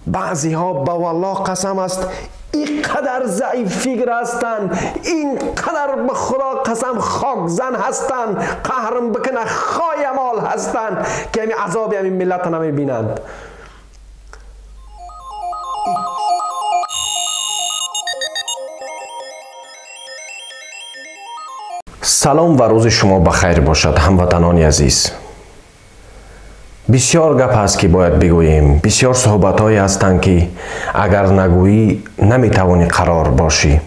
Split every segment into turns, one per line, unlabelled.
Баъзиҳо ба валлоҳ қасам аст, инқадар заиф фикр ҳастанд, инқадар ба Худо қасам хокзан ҳастанд, қаҳрм бикунад хоямол ҳастанд, ки ҳамин азоби ҳамин миллатро намебинанд. Салом ва рӯзи шумо ба хайр бошад, ҳамватанони азиз. Бисёр гап ҳаст, ки бояд бигӯем, бисёр суҳбатҳое ҳастанд, ки агар нагӯӣ наметавонӣ қарор бошӣ.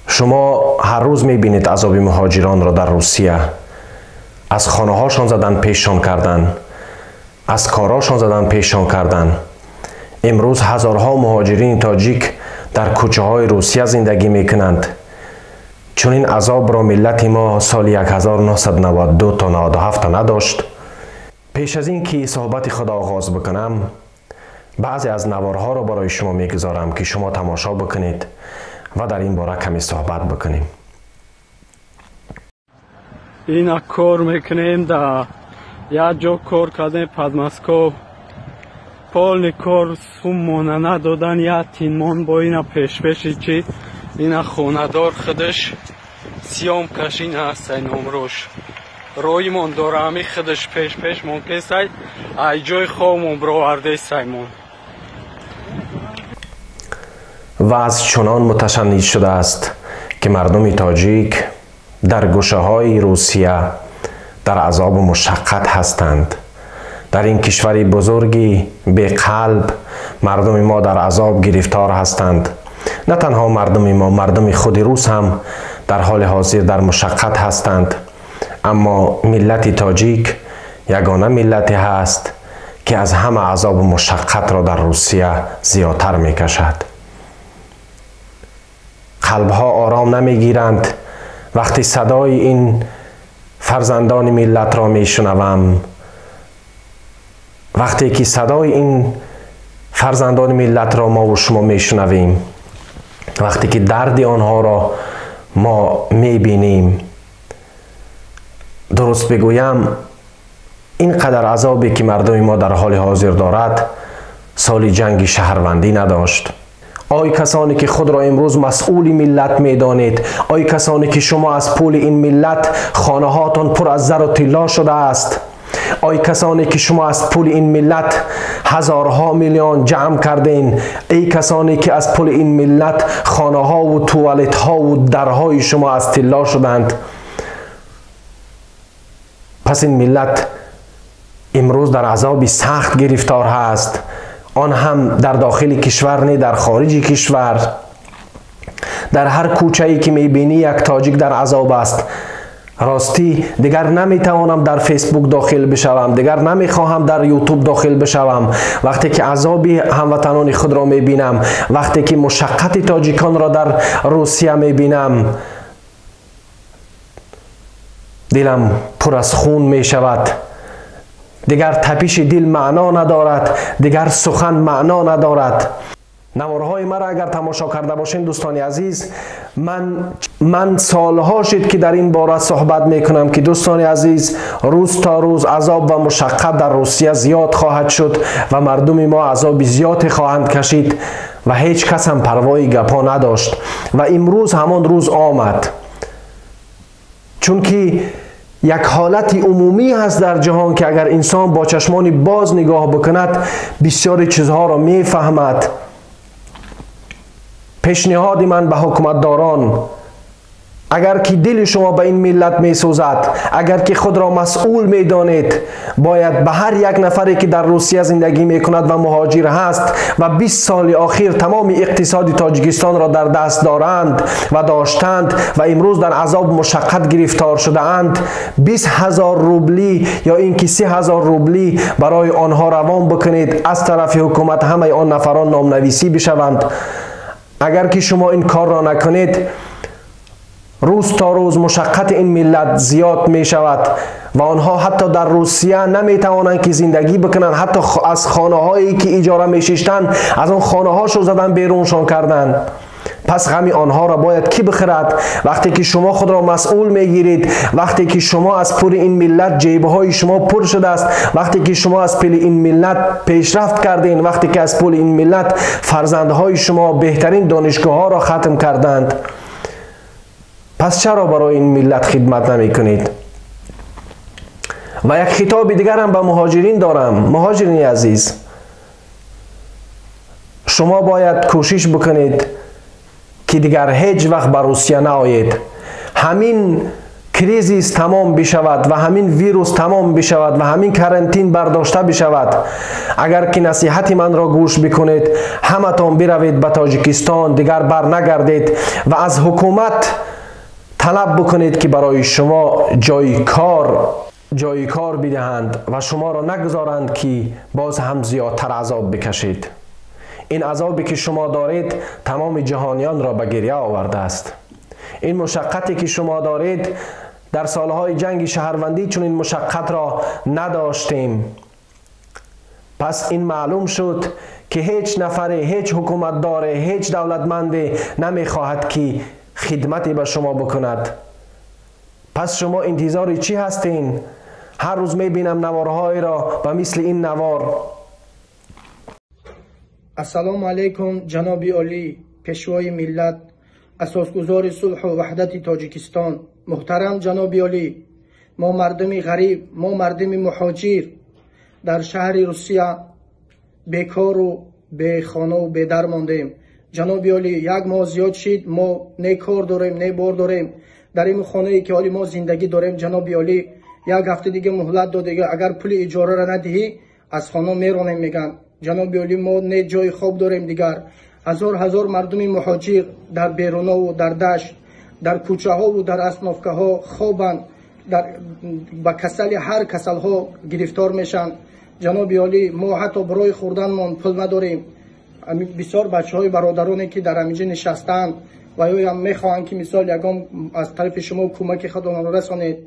Шумо ҳар рӯз мебинед азоби муҳоҷиронро дар Русия. Аз хонаҳошон задан пешшон кардан, аз корҳошон задан пешшон кардан. Имрӯз ҳазорҳо муҳоҷирини тоҷик дар кӯчаҳои Русия зиндагӣ мекунанд. Чунин азобро миллати мо соли 1992 то 97 надошт. Пеш аз ин ки суҳбати худро оғоз бикунам, баъзе аз наворҳоро барои шумо мегузорам, ки шумо тамошо бикунед ва дар ин бора каме суҳбат бикунем.
Ина кор мекунем, да як ҷо кор кардем Подмосков, полни кор суммона надодан, як тинмон бо ина пешпеши чи ина хонадор худаш съёмкаш ина ҳастай номрош роимон дора, ами худаш пешпешмон кесай, ай ҷои хобмон бировардесаймон.
Вазъ чунон муташанниҷ шудааст, ки мардуми тоҷик дар гӯшаҳои Русия дар азобу мушаққат ҳастанд. Дар ин кишвари бузурги беқалб мардуми мо дар азоб гирифтор ҳастанд. На танҳо мардуми мо, мардуми худи рус ҳам дар ҳоли ҳозир дар мушаққат ҳастанд. Аммо миллати тоҷик ягона миллате ҳаст, ки аз ҳама азобу мушаққатро дар Русия зиёдтар мекашад. Қалбҳо ором намегиранд вақти садои ин фарзандони миллатро мешунавам. Вақте ки садои ин фарзандони миллатро мову шумо мешунавем, вақте ки дарди онҳоро мо мебинем, дуруст бигӯям, ин қадар азобе ки мардуми мо дар ҳоли ҳозир дорад, соли ҷанги шаҳрвандӣ надошт. Ой касоне ки худро имрӯз масъули миллат медонед, ой касоне ки шумо аз пули ин миллат хонаҳоятон пур аз зару тилло шудааст, ой касоне ки шумо аз пули ин миллат ҳазорҳо миллион ҷамъ карден, эй касоне ки аз пули ин миллат хонаҳову туалетҳову дарҳои шумо аз тилло шуданд. Пас ин миллат имрӯз дар азоби сахт гирифтор ҳаст, он ҳам дар дохили кишвар, не дар хориҷи кишвар. Дар ҳар кӯчае ки мебинӣ як тоҷик дар азоб аст. Ростӣ дигар наметавонам дар Фейсбук дохил бишавам, дигар намехоҳам дар Ютуб дохил бишавам. Вақте ки азоби ҳамватанони худро мебинам, вақте ки мушаққати тоҷиконро дар Русия мебинам, дилам пур аз хун мешавад. Дигар тапиши дил маъно надорад, дигар сухан маъно надорад. Наворҳои маро агар тамошо карда бошед, дӯстони азиз, ман солҳо шуд, ки дар ин бора суҳбат мекунам, ки дӯстони азиз, рӯз то рӯз азоб ва мушаққат дар Русия зиёд хоҳад шуд ва мардуми мо азоби зиёде хоҳанд кашид ва ҳеҷ кас ҳам парвои гапҳо надошт. Ва имрӯз ҳамон рӯз омад, чунки як ҳолати умумӣ ҳаст дар ҷаҳон, ки агар инсон бо чашмони боз нигоҳ бикунад, бисёри чизҳоро мефаҳмад. Пешниҳоди ман ба ҳукуматдорон: агар ки дили шумо ба ин миллат месӯзад, агар ки худро масъул медонед, бояд ба ҳар як нафаре ки дар Русия зиндагӣ мекунад ва муҳоҷир ҳаст ва 20 соли охир тамоми иқтисоди Тоҷикистонро дар даст доранд ва доштанд ва имрӯз дар азоб мушаққат гирифтор шудаанд, 20 ҳазор рублӣ ё ин ки 30 ҳазор рублӣ барои онҳо равон бикунед. Аз тарафи ҳукумат ҳамаи он нафарон номнависӣ бишаванд. Агар ки шумо ин корро накунед, рӯз то рӯз мушаққати ин миллат зиёд мешавад ва онҳо ҳатто дар Русия наметавонанд ки зиндагӣ бикунанд. Ҳатто аз хонаҳое ки иҷора мешиштанд, аз он хонаҳошо задан беруншон карданд. پس غمی آنها را باید کی بخرد؟ وقتی که شما خود را مسئول میگیرید، وقتی که شما از پول این ملت جیبهای شما پر شده است، وقتی که شما از پول این ملت پیشرفت کردین، وقتی که از پول این ملت فرزندهای شما بهترین دانشگاه ها را ختم کردند، پس چرا برای این ملت خدمت نمی کنید؟ و یک خطاب دیگر هم به مهاجرین دارم. مهاجرین عزیز، شما باید کوشش بکنید که دیگر هیچ وقت به روسیه نآیید. همین crisis تمام بشود و همین ویروس تمام بشود و همین карантин برداشته بشود، اگر که نصیحت من را گوش بکنید، همتان بروید به تاجیکستان، دیگر بر نگردید و از حکومت طلب بکنید که برای شما جای کار بدهند و شما را نگذارند که باز هم زیادتر عذاب بکشید. این عذابی که شما دارید تمام جهانیان را به گریه آورده است. این مشقتی که شما دارید در سالهای جنگ شهروندی چون این مشقت را نداشتیم. پس این معلوم شد که هیچ نفره، هیچ حکومت داره، هیچ دولتمندی نمیخواهد که خدمتی به شما بکند. پس شما انتظار چی هستین؟ هر روز میبینم نوارهای را و مثل این نوار.
Ассалому алайкум, ҷаноби олӣ, пешвои миллат, асосгузори сулҳу ваҳдати Тоҷикистон, муҳтарам ҷаноби олӣ, мо мардуми ғариб, мо мардуми муҳоҷир дар шаҳри Русия бекору бехонаву бедар мондем. Ҷаноби олӣ, як моҳ зиёд шид, мо не кор дорем, не бор дорем. Дар ин хонае ки ҳоли мо зиндагӣ дорем, ҷаноби олӣ, як ҳафта дига муҳлат додега, агар пули иҷораро надиҳӣ, аз хона меронем, мегӯянд. Ҷаноби олӣ, мо не ҷои хоб дорем дигар. Ҳазор ҳазор мардуми муҳоҷир дар берунову дар дашт, дар кӯчаҳову дар остановкаҳо хобанд, ба касали ҳар касалҳо гирифтор мешаванд. Ҷаноби олӣ, мо ҳатто барои хӯрданмон пул надорем. Бисёр бачаҳои бародароне ки дар ҳаминҷа нишастаанд ва ёям мехоҳанд ки мисол ягон аз тарафи шумо кӯмаки худонро расонед.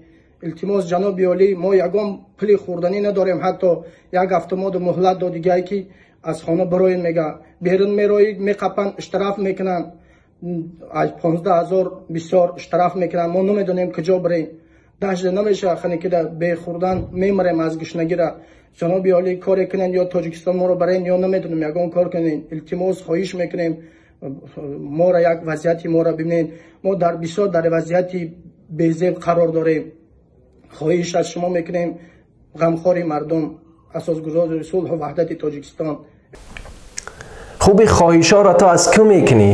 Илтимос, ҷаноби олӣ, мо ягон пули хӯрданӣ надорем. Ҳатто як ҳафта моду муҳлат додигае ки аз хона бароед, мега. Берун мероед, меқапанд, штраф мекунанд. Аз 15 000 бисёр штраф мекунанд. Мо намедонем куҷо барем. Дашта намешавад, хане ки бехӯрдан мемарем аз гушнагира. Ҷаноби олӣ, коре кунед, ё Тоҷикистон моро барен, ё намедонем, ягон кор кунед. Илтимос, хоҳиш мекунем, моро як вазъияти моро бибинед. Мо дар бисёр дар вазъияти безеб қарор дорем. Хоҳиш аз шумо мекунем, ғамхори мардум, асосгузори сулҳу ваҳдати Тоҷикистон.
Хуби хоҳишҳоро ту аз кӣ мекунӣ?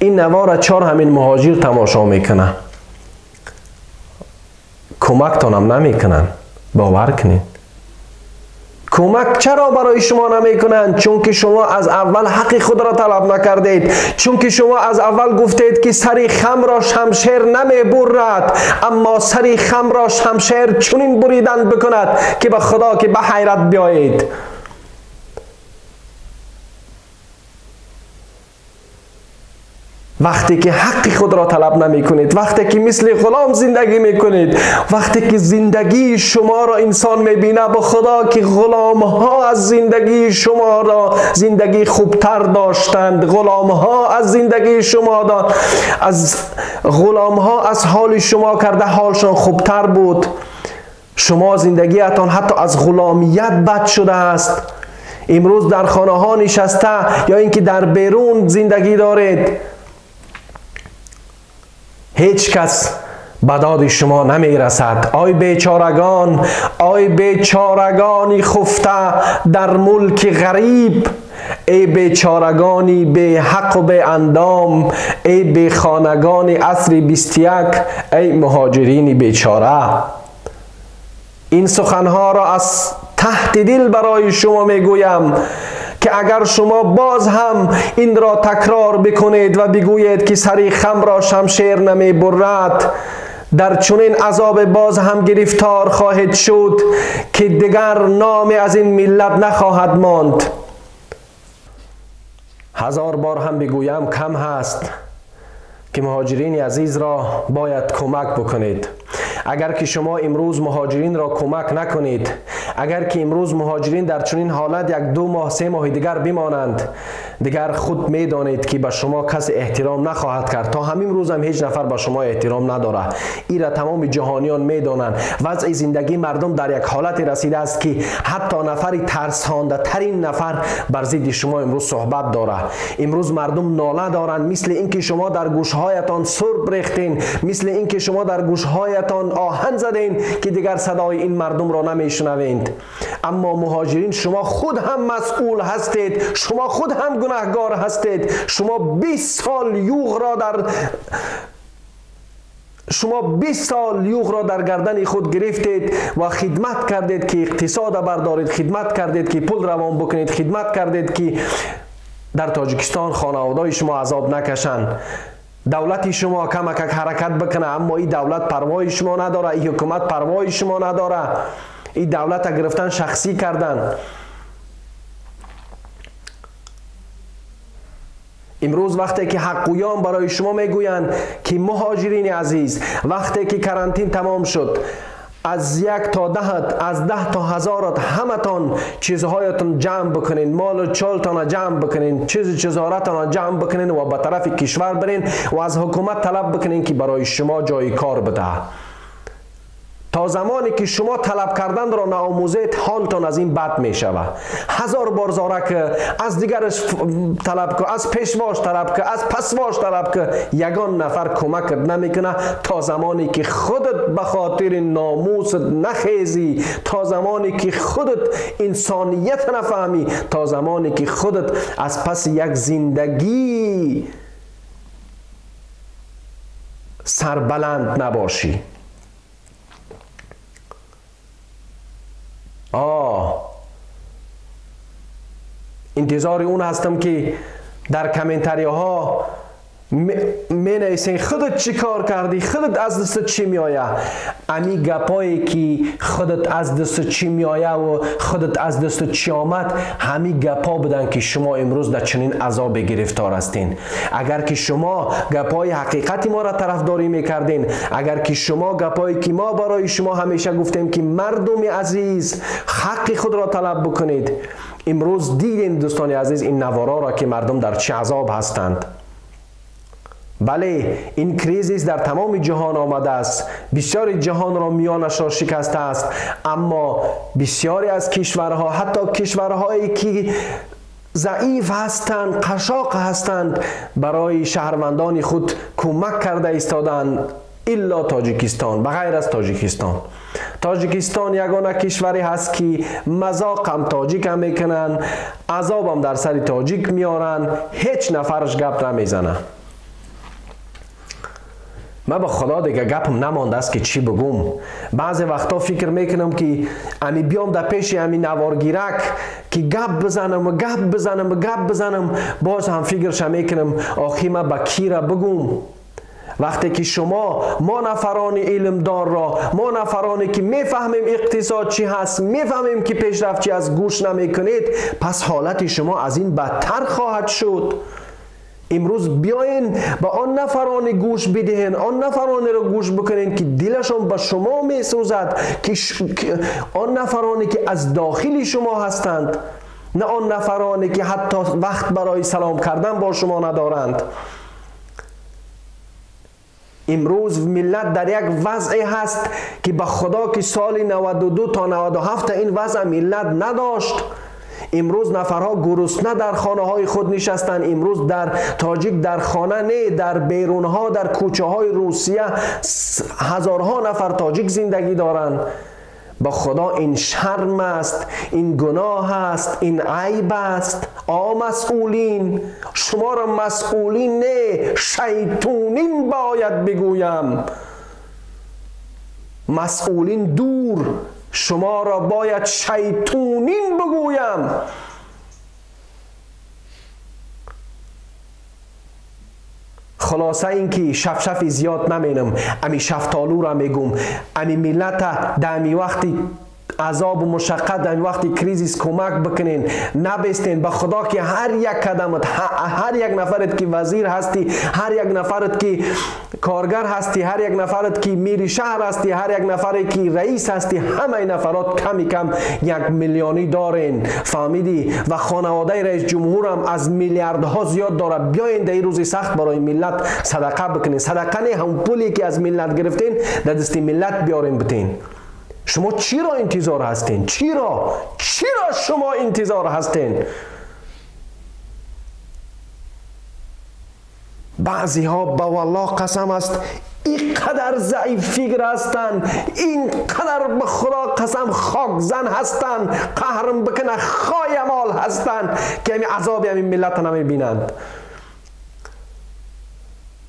Ин навора чор ҳамин муҳоҷир тамошо мекунад, кӯмактонам намекунанд. Бовар кунед, кӯмак чаро барои шумо намекунанд? Чунки шумо аз аввал ҳаққи худро талаб накардед, чунки шумо аз аввал гуфтед ки сари хамро шамшер намебурад, аммо сари хамро шамшер чунин буридан бикунад ки ба худо ки ба ҳайрат биёед. Вақте ки ҳаққи худро талаб намекунед, вақте ки мисли ғулом зиндагӣ мекунед, вақте ки зиндагии шуморо инсон мебинад, ба худо ки ғуломҳо аз зиндагии шуморо зиндагии хубтар доштанд, ғуломҳо аз зиндагии шумо аз ғуломҳо аз ҳоли шумо карда ҳолшон хубтар буд. Шумо зиндагиятон ҳатто аз ғуломият бад шудааст. Имрӯз дар хонаҳо нишаста ё ин ки дар берун зиндагӣ доред, ҳеҷ кас ба доди шумо намерасад. Ой бечорагон, ой бечорагони хуфта дар мулки ғариб, эй бечорагони беҳаққу беандом, эй бехонагони асри 21, эй муҳоҷирини бечора. Ин суханҳоро аз таҳти дил барои шумо мегӯям ки агар шумо боз ҳам инро такрор бикунед ва бигӯед ки сари хамро шамшер намебурад, дар чунин азоб боз ҳам гирифтор хоҳед шуд ки дигар номе аз ин миллат нахоҳад монд. Ҳазор бор ҳам бигӯям кам ҳаст ки муҳоҷирини азизро бояд кӯмак бикунед. اگر که شما امروز مهاجرین را کمک نکنید، اگر که امروز مهاجرین در چنین حالت 1-2 ماه 3 ماه دیگر بمانند، دیگر خود میدانید که به شما کس احترام نخواهد کرد. تا همین روز هم هیچ نفر به شما احترام نداره. این را تمام جهانیان میدانند. وضع زندگی مردم در یک حالت رسیده است که حتی نفری ترسانده ترین نفر بر ضد شما امروز صحبت داره. امروز مردم ناله دارند، مثل اینکه شما در گوشهایتان سرب ریختین، مثل اینکه شما در گوشهایتان آهن زدین که دیگر صدای این مردم را نمیشنوید. اما مهاجرین، شما خود هم مسئول هستید، شما خود هم گناهگار هستید. شما 20 سال یوغ را در شما 20 سال یوغ را در گردن خود گرفتید و خدمت کردید که اقتصاد بردارید، خدمت کردید که پول روان بکنید، خدمت کردید که در تاجیکستان خانواده‌های شما عذاب نکشند، دولت شما کمک حرکت بکنه. اما این دولت پروای شما نداره، این حکومت پروای شما نداره، این دولت گرفتن شخصی کردن. امروز وقتی که حقویان برای شما میگویند که مهاجرین عزیز، وقتی که کرانتین تمام شد، از 1 تا 10، از 10 تا 1000 همتان چیزهایتان جمع بکنین، مال و چالتان جمع بکنین، چیزهارتان جمع بکنین و به طرف کشور برین و از حکومت طلب بکنین که برای شما جای کار بده. تا زمانی که شما طلب کردن را نآموزید، حالتان از این بد می شود. 1000 بار زاره که از دیگرش طلب که، از پیشواش طلب که، از پسواش طلب که، یگان نفر کمکت نمیکنه. تا زمانی که خودت به خاطر ناموست نخیزی، تا زمانی که خودت انسانیت نفهمی، تا زمانی که خودت از پس یک زندگی سربلند نباشی. انتظار اون هستم که در کامنتاری ها می نویسین خودت چی کار کردی، خودت از دست چی میآید. امی گپایی که خودت از دست چی میآید و خودت از دست چی آمد، همی گپا بودن که شما امروز در چنین عذاب گرفتار هستین. اگر که شما گپای حقیقتی ما را طرفداری میکردین، اگر که شما گپایی که ما برای شما همیشه گفتیم که مردم عزیز حق خود را طلب بکنید، امروز دیدین دوستان عزیز این نوارا را که مردم در چه عذاب هستند. بله، این کریزیس در تمام جهان آمده است، بسیاری جهان را میانش را شکسته است، اما بسیاری از کشورها، حتی کشورهایی که ضعیف هستند، قشاق هستند، برای شهروندان خود کمک کرده ایستادند، الا تاجیکستان. بغیر از تاجیکستان، تاجیکستان یگانه کشوری هست که مذاق هم تاجیک هم میکنن، عذاب هم در سر تاجیک میارن، هیچ نفرش گپ نمیزنه. من به خدا دیگه گپم نمانده است که چی بگم. بعضی وقتا فکر میکنم که امی بیام در پیش امی نوارگیرک که گپ بزنم و گپ بزنم و گپ بزنم، باز هم فکرش میکنم آخی من به کی را بگم. وقتی که شما، ما نفران علم دار را، ما نفرانی که میفهمیم اقتصاد چی هست، میفهمیم که پیشرفت چی هست، گوش نمیکنید، پس حالت شما از این بدتر خواهد شد. امروز بیاین با آن نفران گوش بدهین، آن نفران را گوش بکنین که دلشان به شما میسوزد، که آن نفرانی که از داخل شما هستند، نه آن نفرانی که حتی وقت برای سلام کردن با شما ندارند. امروز ملت در یک وضعی هست که به خدا که سال 92 تا 97 این وضع ملت نداشت. امروز نفرها گرسنه در خانه های خود نشستند. امروز در تاجیک در خانه نه، در بیرونها، در کوچه های روسیه هزارها نفر تاجیک زندگی دارند. با خدا این شرم است، این گناه است، این عیب است. آ مسئولین، شما را مسئولین نه، شیطونین باید بگویم. مسئولین دور، شما را باید شیطونین بگویم. خلاصه اینکه شفشف زیاد نمینم، امی شفتالو را میگم، امی ملت در امی وقتی عذاب و مشقت، در امی وقتی کریزیس کمک بکنین، نبستین. به خدا که هر یک قدمت، هر یک نفرت که وزیر هستی، هر یک نفرت که کارگر هستی، هر یک نفرت که میری شهر هستی، هر یک نفری که رئیس هستی، همه نفرات کمی کم 1 میلیونی دارین، فهمیدی؟ و خانواده رئیس جمهور هم از میلیاردها زیاد داره. بیاین در این روز سخت برای ملت صدقه بکنین. صدقه نه، هم پولی که از ملت گرفتین در دست ملت بیارین بتین. شما چی را انتظار هستین؟ چی را؟ چی را شما انتظار هستین؟ بعضی ها به والله قسم است اینقدر ضعیف فکر هستند، اینقدر به خدا قسم خاک زن هستند، قهرم بکنه خایمال هستند که همین عذاب همین ملت نمیبینند.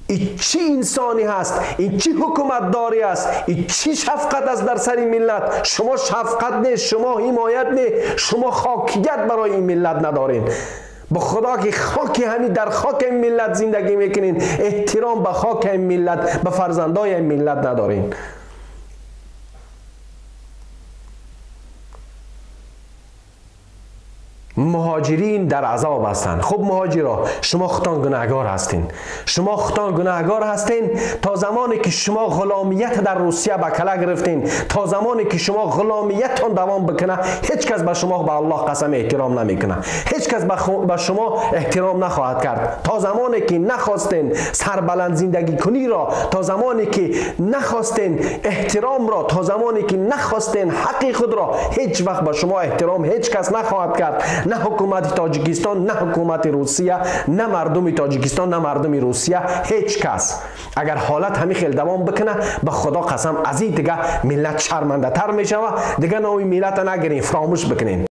این چی انسانی هست؟ این چی حکومت داری است؟ این چی شفقت است در سر ملت؟ شما شفقت نه، شما حمایت نه، شما خاکیت برای این ملت ندارین. به خدا که خاک همین در خاک این ملت زندگی میکنین، احترام به خاک این ملت، به فرزندای این ملت ندارین. مهاجرین در عذاب هستند. خب مهاجرا، شما خودتان گناهگار هستین. شما خودتان گناهگار هستین تا زمانی که شما غلامیت در روسیه به کله گرفتین، تا زمانی که شما غلامیتتان دوام بکنه، هیچ کس به شما به الله قسم احترام نمیکنه، هیچ کس به شما احترام نخواهد کرد. تا زمانی که نخواستین سربلند زندگی کنی را، تا زمانی که نخواستین احترام را، تا زمانی که نخواستین حق خود را، هیچ وقت به شما احترام هیچ کس نخواهد کرد. نه حکومت تاجیکستان، نه حکومت روسیه، نه مردم تاجیکستان، نه مردم روسیه، هیچ کس. اگر حالت همین خیلی دوام بکنه، به خدا قسم از این دیگه ملت شرمنده تر میشه. دیگه نامی ملت نگیرین، فراموش بکنین.